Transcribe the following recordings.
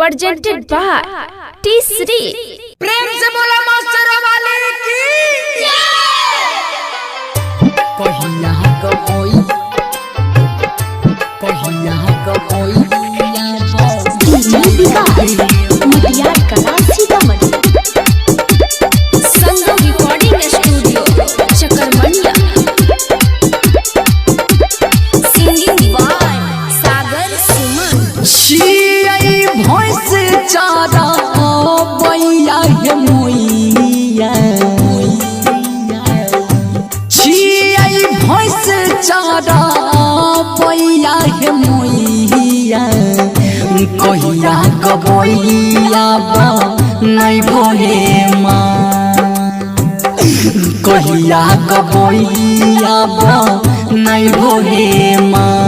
Presented by T Series. प्रेम से बोला master वाले की। कहिया कबोई, कहिया कबोई। DJ Vikas, Mutiyar Kala Sitamarhi. Sangam Recording Studio, Chakarmania. Singing by Sagar Suman. छियै भैंस चारा बैया हे मोइया, छियै भैंस चारा बैया हे मोइया, कहिया गबैया नै भोहे माँ, कहिया गबैया नै भोहे माँ।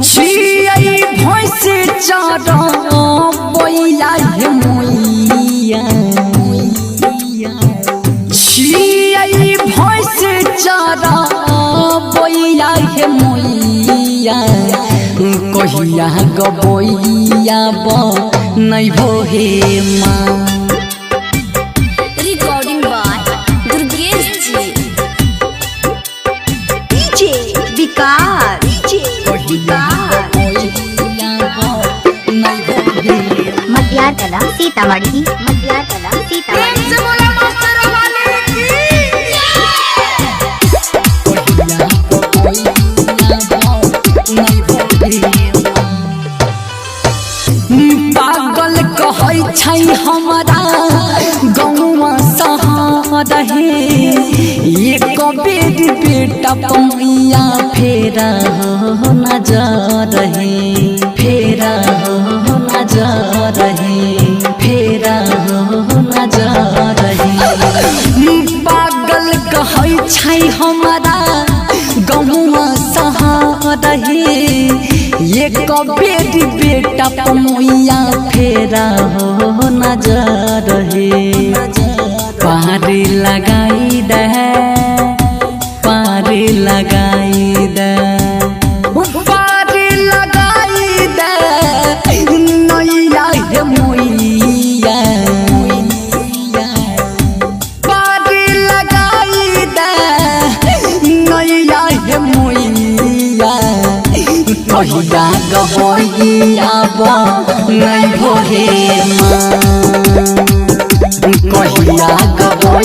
छियै भैंस चारा बैया हे मोइया, छियै भैंस चारा बैया हे मोइया, कहिया गबैया नै भोहे माँ। Recording by Durgesh Ji. DJ Vikas. DJ कहिया गबैया नै भोहे। मध्यातला सीतामढ़ी, मध्यातला प्रेम सीतामढ़ी। से बोला मास्टर वाले की। पागल कहै छै हमरा गौवा सहारे, एक बेर बेटा पैया फेरा हो नजर हे, फेरा हो नजर हे, फेरा हो नजर हे। पागल कहै छै हमरा गौवा सहारे, एक बेर बेटा पमैया फेरा हो नजर हे, पार लगाई दे, पार लगाई दे, पार लगाई दे नैया हे मोइया, पार लगाई दे नैया हे मोइया, कहिया गबैया नै भोहे माँ, कहिया गबैया।